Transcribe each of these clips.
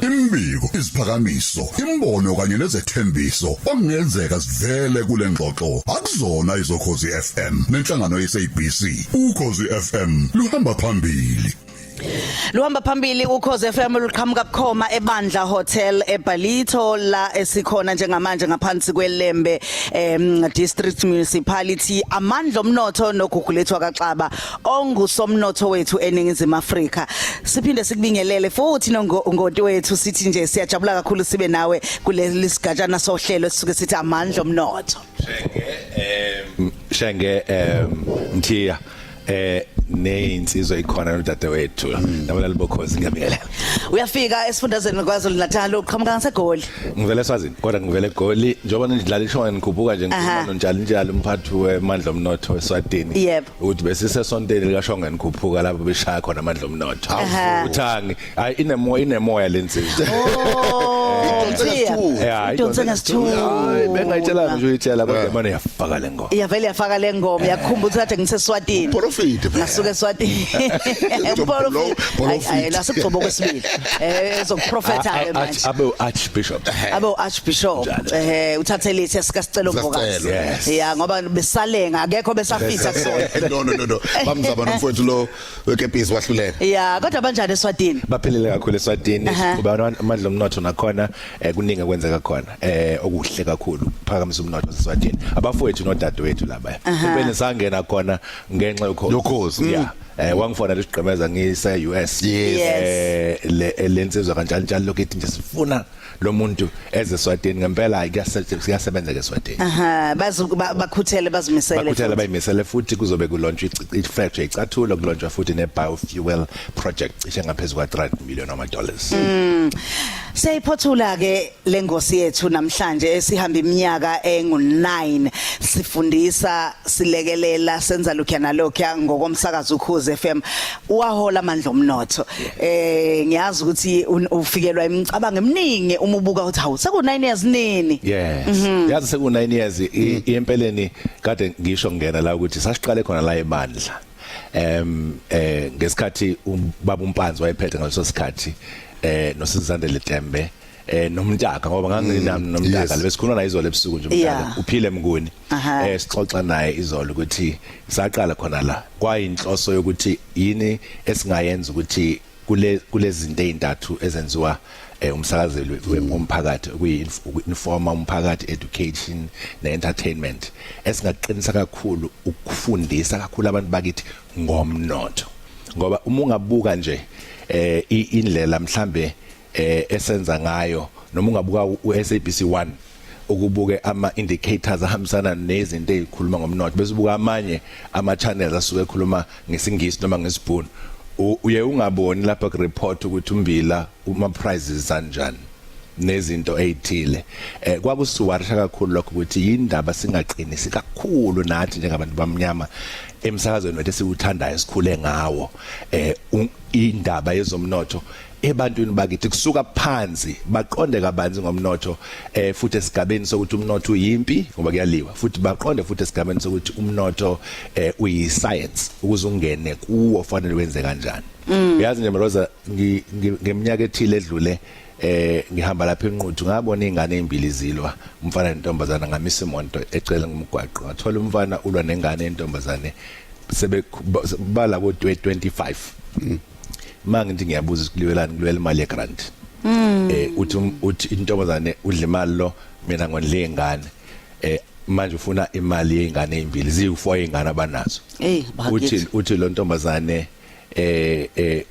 Imibiko, iziphakamiso, imbono kanye nezethembiso okungenzeka sivele kule ngxoxo akuzona izokhozi FM nenhlangano yeSABC. Ukhozi FM luhamba phambili. Luhamba phambili ukhozi FM luqhamuka bukhoma eBandla Hotel eBalito la esikhona njengamanje ngaphansi kweLembe District Municipality. Amandla omnotho noGugulethu kaXaba ongusomnotho wethu eNingizimu Afrika. Siphinde sikubingelele futhi nongoti wethu, sithi nje siyajabula kakhulu sibe nawe kuleli sigatshana sohlelo esisuke sithi amandla omnotho. Shenge, Mthiya, neyinsizwa ikhona nodadewethu nabalali bokhozi, ngiyabingelela. Uyafika esifundazweni kwaZulu Natal, uqhamuka ngaseGoli. Ngivele eSwazini kodwa ngivele eGoli njengoba nidlala ishonga nikhuphuka nje, ngikhuluma nonjalo njalo umphathi wemandla omnotho eSwatini ukuthi besisesonteni likaShonga nikhuphuka lapho beshaya khona amandla omnotho. Uthangi, hayi, inemoya lensizwa. Oh, Mthiya. Yeah. Idonse ngesithupha. Hayi, bengayitshelanga nje uyitshela kodwa manje yafaka le ngoma. Iyavele yafaka le ngoma, yakukhumbuza ukuthi kade ngiseSwatini. Profit phela. Ngasuka eSwatini. Profit. Ayi, lasigcobo kwesibili. Ezokuprofetha ke manje. Abe archbishop. Abe archbishop. Njalo. Uthathe lithi sikaSicelo Mbokazi. Sicelo. Yes. Yeah, ngoba besalenga akekho besafitha kusona. No, no, no, no, bamzaba nomfowethu lo wekepisi wahluleka. Yeah, kodwa banjani eSwatini? Baphilile kakhulu eSwatini. Siqhuba amandla omnotho nakhona, kuningi okwenzeka khona okuhle kakhulu ukuphakamisa umnotho waseSwatini. Abafowethu nodadewethu laba empeleni sangena khona ngenxa yokhozi. Yokhozi. Yeah, wangifona lesigqemeza ngise US. Yes. Le lensizwa kanjalo njalo lokhu ithi nje sifuna lo muntu ezeswatini ngempela kuyasebenza ke eSwatini. Aha, bakhuthele, bazimisele. Bakhuthele. Futhi. Bayimisele futhi. Kuzobe kulaunchwa i-factory icathulo, kulaunchwa futhi ne-biofuel project cishe ngaphezu kwa-3 million ama-dollars. Siyayiphothula ke lengosi yethu namhlanje esihamba iminyaka engu9 sifundisa, silekelela, senza lokho nalokho ngokomsakazo Ukhozi FM uwahola amandla omnotho. Ngiyazi ukuthi ufikelwa imicabango eminingi uma ubuka ukuthi hawu, seku 9 years nini? Yes, yazi seku 9 years empeleni. Kade ngisho ngena la ukuthi sasiqale khona la ebandla ngesikhathi ubaba uMpanzi wayephethe ngaleso sikhathi, noSizandele Tembe, nomntaka, ngoba nganginami nomntaka besikhuluma naye izolo ebusuku nje umntaka uphile Mnguni. Sixoxa naye izolo ukuthi saqala khona la kwayinhloso yokuthi yini esingayenza ukuthi kulezi zinto ezintathu ezenziwa umsakazelo womphakathi, ukuyi-informa umphakathi, education ne-entertainment, esingaqinisa kakhulu ukufundisa kakhulu abantu bakithi ngomnotho. Ngoba uma ungabuka nje indlela mhlambe esenza ngayo, noma ungabuka uSABC 1, ukubuke ama indicators ahambisana nezinto ezikhuluma ngomnotho, bese ubuka amanye ama channels asuke ekhuluma ngesiNgisi noma ngesiBhunu, uye ungaboni lapha ku report ukuthi umbila uma prices kanjani nezinto ezithile. Kwakusiwarisha kakhulu lokho ukuthi yindaba singaqinisi kakhulu nathi njengabantu bamnyama emsakazweni wethu esiwuthandayo sikhule ngawo indaba yezomnotho ebantwini bakithi kusuka phansi baqonde kabanzi ngomnotho, futhi esigabeni sokuthi umnotho uyimpi ngoba kuyaliwa, futhi baqonde futhi esigabeni sokuthi umnotho uyi science, ukuze ungene kuwo fanele wenze kanjani. Yazi nje Rosa, ngeminyaka ethile edlule ngihamba lapha eNquthu, ngabona ingane ezimbili zilwa, umfana nentombazana. Ngamisa imoto ecela ngomgwaqo, ngathola umfana ulwa nengane yentombazane sebe bala ko 25. Mangithi ngiyabuza, kuliwelani? Kuliwela imali yegrant. Uthi intombazane udla imali lo, mina ngondle ingane. Manje ufuna imali yeingane ezimbili, ziyi4 ingane abanazo. Hey. Uthi lo ntombazane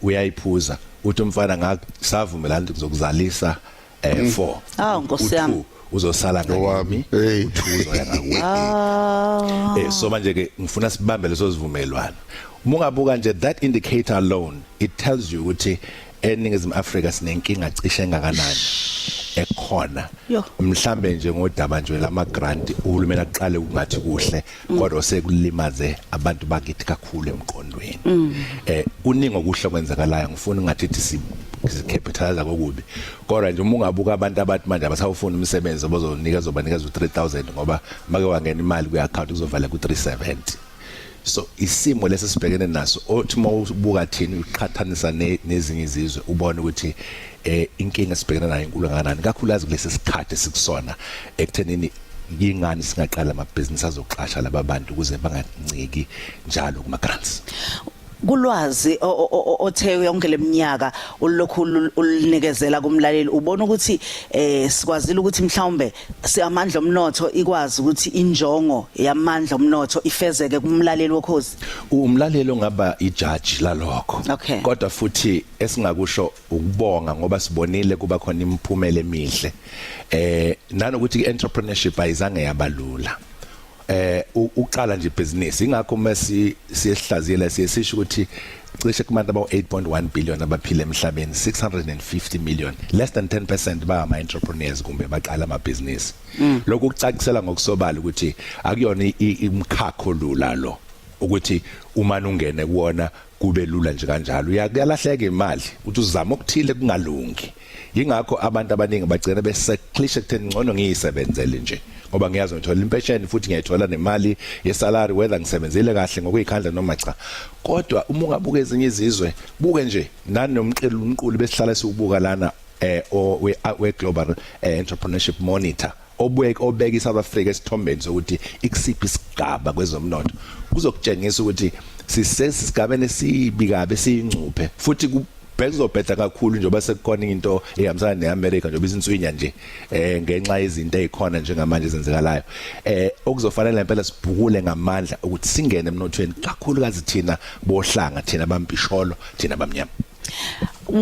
uyayiphuza, uthi umfana ngasavumelana ukuthi ngizokuzalisa 4. Ah, Nkosi yami. Uzosala ngami, uthi uzoya ngakuwe. So manje ke ngifuna sibambe leso sivumelwano. Uma ungabuka nje that indicator alone, it tells you ukuthi eNingizimu Afrika sinenkinga cishe engakanani ekhona. Mhlambe nje ngodaba nje lama grant uhulumeni aqale ukungathi kuhle, kodwa sekulimaze abantu bakithi kakhulu emqondweni. Kuningi okuhle okwenzakalayo, ngifuna ngathi si capitalize kokubi, kodwa nje uma ungabuka abantu abathi manje abasawufuna umsebenzi obazonika zobanikeza u3000 ngoba make wangena imali kwi account kuzovala ku370. So isimo lesi sibhekene naso, othi uma ubuka thina uqhathanisa nezinye izizwe ubone ukuthi Inkinga esibhekene nayo inkulu kangakanani, kakhulukazi kulesi sikhathi esikusona, ekuthenini yingani singaqala amabhizinisi azoqasha laba bantu ukuze banganciki njalo kuma grants. Kulwazi othe yonke leminyaka ulokhu ulinikezela kumlaleli, ubona ukuthi sikwazile ukuthi mhlawumbe siyamandla omnotho ikwazi ukuthi injongo yamandla omnotho ifezeke kumlaleli woKhozi? Umlaleli ongaba ijaji lalokho. Kodwa futhi esingakusho ukubonga, ngoba sibonile kuba khona imiphumela emihle, nanokuthi i-entrepreneurship ayizange yabalula uqala nje ibhizinisi. Ingakho mase siyehlaziyela siye sisho ukuthi cishe kubantu abawu 8.1 billion abaphila emhlabeni, 650 million, less than 10%, ba ama entrepreneurs kumbe baqala amabhizinisi. Lokhu kucacisela ngokusobala ukuthi akuyona umkhakha olula lo, ukuthi uma ungene kuwona kube lula nje kanjalo. Uyakuyalahleka imali, uthi uzama okuthile kungalungi. Yingakho abantu abaningi bagcina beseklishe ekutheni ngcono ngiyisebenzele nje, ngoba ngiyazi ngithola impesheni futhi ngiyayithola nemali yesalary, whether ngisebenzile kahle ngokuyikhandla noma cha. Kodwa uma ungabuka ezinye izizwe, buke nje nanomqulu, umqulu besihlala siubuka lana o we Global Entrepreneurship Monitor, obuye obeka iSouth Africa esithombeni sokuthi ikusiphi isigaba kwezomnotho, kuzokutshengisa ukuthi sisesigabeni esibi kabi, esiyingcuphe, futhi bekuzobheda kakhulu njengoba sekukhona into ehambisana neAmerica, njengoba isinswinya nje ngenxa yezinto ezikhona njengamanje ezenzekalayo, okuzofanele impela sibhukule ngamandla ukuthi singene emnothweni, kakhulukazi thina bohlanga, thina bampisholo, thina bamnyama.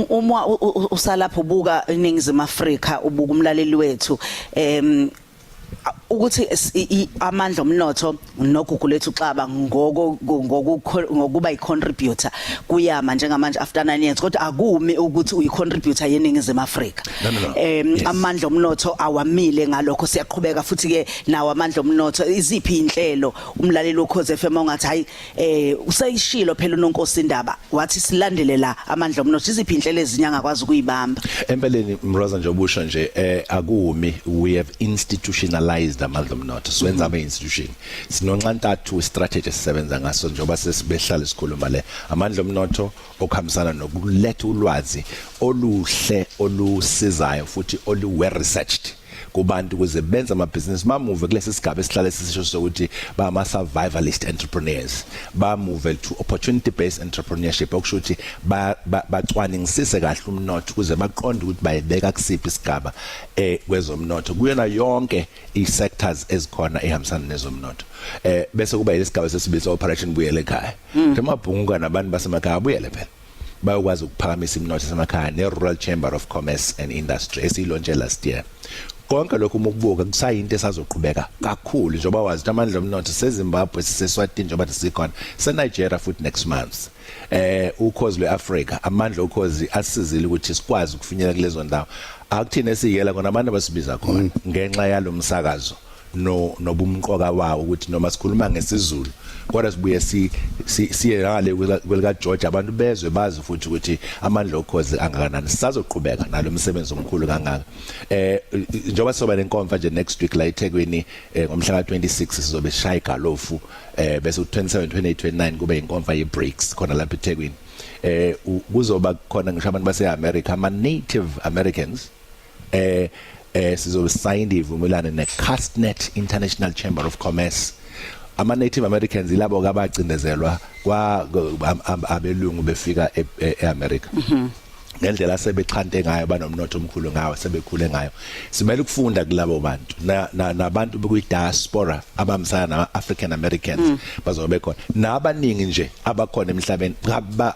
Uma usalapho ubuka iNingizimu Afrika, ubuka umlaleli wethu, ukuthi amandla omnotho noGugulethu Xaba ngoko ngokuba icontributor kuyama njengamanje after 9 years, kodwa akumi ukuthi uyicontributor yeNingizimu Afrika. No. Amandla omnotho awamile ngalokho, siyaqhubeka futhi ke nawo amandla omnotho. Iziphi inhlelo umlaleli woKhozi FM ongathi, hayi, useyishilo phela uNonkosi indaba, wathi silandele la amandla omnotho, iziphi inhlelo ezinye angakwazi ukuyibamba? Empeleni, Mroza, nje obusho nje, akumi. We have institutionalized amandla omnotho, siwenza ama institution. Sinonxantathu strategy esisebenza ngaso, njengoba sesibehlala sikhuluma le amandla omnotho, okuhambisana nokuletha ulwazi oluhle, olusizayo futhi olu well researched kubantu ukuze benze amabhizinisi, bamuve kulesi sigaba esihlale sisisho sokuthi ba ama survivalist entrepreneurs, bamuve to opportunity based entrepreneurship, okusho ukuthi bacwaningisise kahle umnotho ukuze baqonde ukuthi bayibeka kusiphi isigaba kwezomnotho kuyona yonke i-sectors ezikhona ehambisana nezomnotho, bese kuba isigaba sesibili, operation buyele ekhaya. Amabhunguka nabantu basemakhaya abuyele phela, bayokwazi ukuphakamisa iminotho yasemakhaya, ne-Rural Chamber of Commerce and Industry esiyilaunche last year. Konke lokhu uma ukubuka kusayinto esazoqhubeka kakhulu, njengoba wazi ukuthi amandla omnotho seZimbabwe, siseSwatini, njengoba sikhona seNigeria futhi next month. Ukhozi lweAfrika, amandla okhozi asizile ukuthi sikwazi ukufinyelela kulezo ndawo. Akuthina esiyela kona, abantu abasibiza khona ngenxa yalomsakazo no nobumqoka wawo, ukuthi noma sikhuluma ngesiZulu kodwa sibuye si siye ngale kwelika George, abantu bezwe, bazi futhi ukuthi amandla okhozi angakanani. Sisazoqhubeka nalo msebenzi omkhulu kangaka, njengoba sizoba nenkomfa nje next week la eThekwini, ngomhla ka26 sizobe sishaya igalofu, bese u27, 28, 29 kube inkomfa yeBRICS khona lapha eThekwini. Kuzoba khona ngisho abantu base America, ama Native Americans. Sizobe sayinda ivumelwano neCastnet International Chamber of Commerce. Ama Native Americans ilabo abacindezelwa kwa abelungu befika eAmerica. Ngendlela sebexhante ngayo, banomnotho omkhulu ngawo, sebekhule ngayo, simele ukufunda kulabo bantu nabantu bekwi diaspora abambisana nama African Americans bazobe bekhona, nabaningi nje abakhona emhlabeni,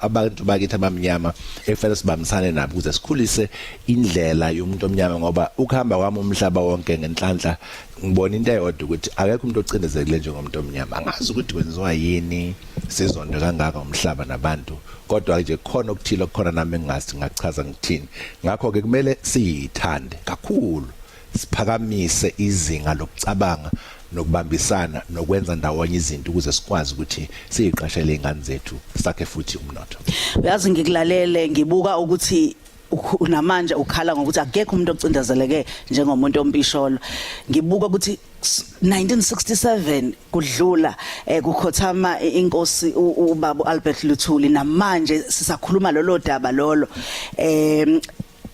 abantu bakithi abamnyama ekufanele sibambisane nabo ukuze sikhulise indlela yomuntu omnyama. Ngoba ukuhamba kwami umhlaba wonke, ngenhlanhla ngibona into eyodwa, ukuthi akekho umuntu ocindezekile njengomuntu omnyama. Angazi ukuthi kwenziwa yini sizondwe kangaka umhlaba nabantu, kodwa nje khona okuthile okukhona nami engingazi ngachaza ngithini. Ngakho ke kumele siyithande kakhulu, siphakamise izinga lokucabanga nokubambisana nokwenza ndawonye izinto ukuze sikwazi ukuthi siyiqashele ingane zethu, sakhe futhi umnotho. Uyazi, ngikulalele, ngibuka ukuthi namanje ukhala ngokuthi akekho umuntu ocindezeleke njengomuntu ompisholo. Ngibuka ukuthi 1967 kudlula, kukhothama inkosi ubaba Albert Luthuli, namanje sisakhuluma lolo daba lolo.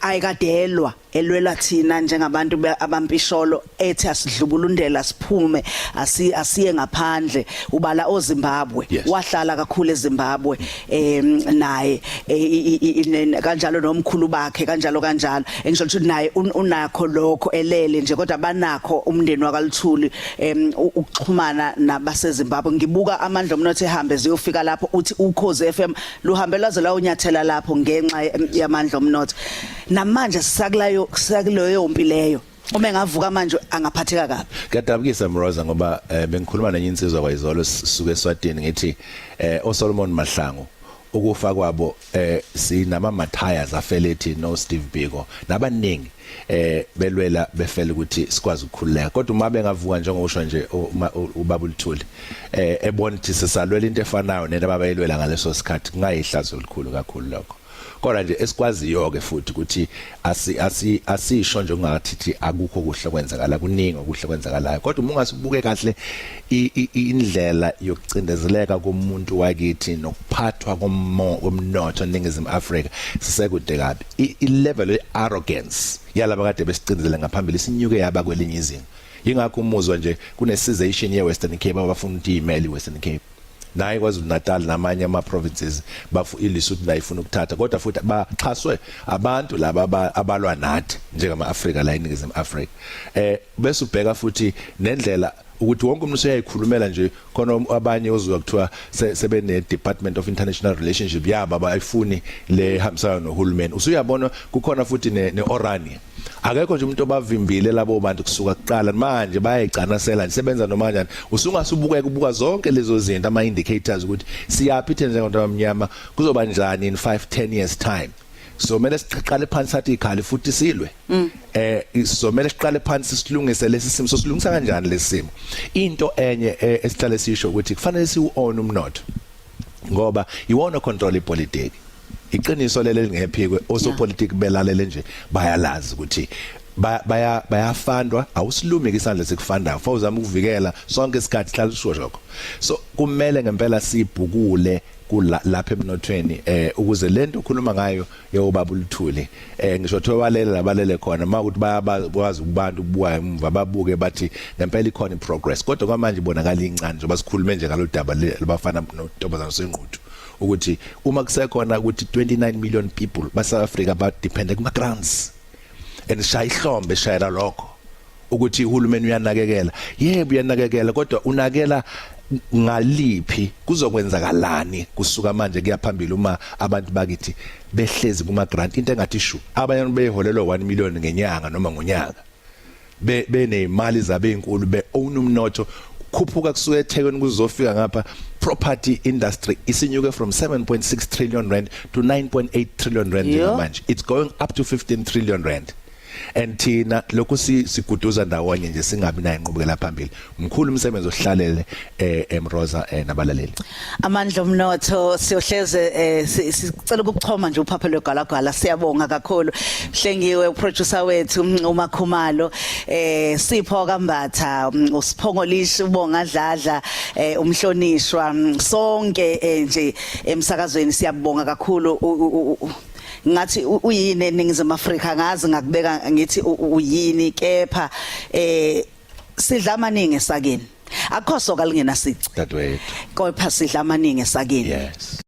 Ayikadelwa elwela thina njengabantu abampisholo, ethi asidlubulundela, siphume, asiye ngaphandle. Ubala oZimbabwe. Wahlala kakhulu eZimbabwe naye, kanjalo nomkhulu bakhe, kanjalo kanjalo. Engisho ukuthi naye unakho lokho elele nje, kodwa banakho umndeni wakaLuthuli ukuxhumana nabaseZimbabwe. Ngibuka amandla omnotho ehambe ziyofika lapho, uthi Ukhozi FM luhambe lwaze lawunyathela lapho ngenxa yamandla omnotho. Namanje sisakulayo, sisakuleyo mpi leyo. Uma engavuka manje angaphatheka kabi. Kuyadabukisa, Mroza, ngoba bengikhuluma nenye insizwa kwayizolo sisuke eSwatini, ngithi oSolomon Mahlangu ukufa kwabo, sinama Matthias afelethi no Steve Biko nabaningi belwela, befela ukuthi sikwazi ukukhululeka. Kodwa uma bengavuka, njengokusho nje ubaba uLuthuli, ebona ukuthi sisalwela into efanayo nento ababayilwela ngaleso sikhathi, kungayihlazo elikhulu kakhulu lokho. Kodwa nje esikwaziyo ke futhi ukuthi asi asi asisho nje ungathithi akukho kuhle kwenzakala, kuningi okuhle kwenzakalayo, kodwa uma ungasibuke kahle indlela yokucindezeleka komuntu wakithi nokuphathwa komnotho eNingizimu Afrika, sisekude kabi. I level ye arrogance yalaba kade besicindezele ngaphambili sinyuke yaba kwelinye izinga. Ingakho umuzwa nje kune cessation ye Western Cape, abafuna ukuthi imele iWestern Cape naye KwaZulu Natal namanye ama provinces, bafu iLesotho nayo ifuna ukuthatha, kodwa futhi baxhaswe abantu laba abalwa nathi njengama Afrika la eNingizimu Afrika. Bese ubheka futhi nendlela ukuthi wonke umuntu useyayikhulumela nje khona. Abanye uzwa kuthiwa sebene Department of International Relationship yabo, abayifuni le hambisana nohulumeni. Usuyabona kukhona futhi ne Orania, akekho nje umuntu obavimbile labo bantu kusuka kuqala, manje bayayicanasela nje, sebenza noma kanjani. Usungasubukeka ubuka zonke lezo zinto, ama indicators ukuthi siyaphi thina njengabantu abamnyama, kuzoba njani in 5 10 years time. So kumele siqale phansi, sathi ikhali futhi silwe. Sizomela siqale phansi silungise lesi simo. So silungisa kanjani lesi simo? Into enye esihlale sisho ukuthi kufanele siwu own umnotho, ngoba iwona control ipolitiki. Iqiniso leli lingephikwe, osopolitiki belalele nje bayalazi ukuthi baya bayafandwa. Awusilumi isandla sikufandayo, fa uzama ukuvikela sonke isikhathi, hlala usho lokho. So kumele ngempela sibhukule kula lapha emnothweni ukuze lento okhuluma ngayo yobaba uLuthuli, ngisho thiwa balele labalele khona, makuthi bayakwazi kubantu ukubuka emuva, babuke bathi ngempela ikhona iprogress. Kodwa kwamanje ibonakala incane, njengoba sikhulume nje ngalodaba labafana nontombazana senquthu, ukuthi uma kusekhona ukuthi 29 million people ba South Africa ba depend kuma grants and shaya ihlombe shayela lokho ukuthi uhulumeni uyanakekela. Yebo, uyanakekela, kodwa unakela ngaliphi? Kuzokwenzakalani kusuka manje kuya phambili uma abantu bakithi behlezi kuma grant, into engathi shu, abanye beholelwa 1 million ngenyanga noma ngonyaka, be benemali zabe ezinkulu, be own umnotho? Khuphuka kusuka eThekwini kuzofika ngapha, property industry isinyuke from 7.6 trillion rand to 9.8 trillion rand njengamanje. It's going up to 15 trillion rand, and thina lokhu siguduza ndawonye nje, singabi nayo inqubekela phambili. Mkhulu umsebenzi ohlalele, Emroza, nabalaleli. Amandla omnotho, siyohleze sicela ukukuchoma nje uphaphe lwegwalagwala. Siyabonga kakhulu, Hlengiwe, uproducer wethu, uMakhumalo, Sipho kaMbatha, uSiphongo Lish, ubonga Dladla, umhlonishwa, sonke nje emsakazweni siyabonga kakhulu. Ngathi uyini eNingizimu Afrika, ngazi ngakubeka ngithi uyini, kepha sidla amaningi esakeni. Akukho soka lingena sici. Dadewethu. Kodwa sidla amaningi esakeni. Yes.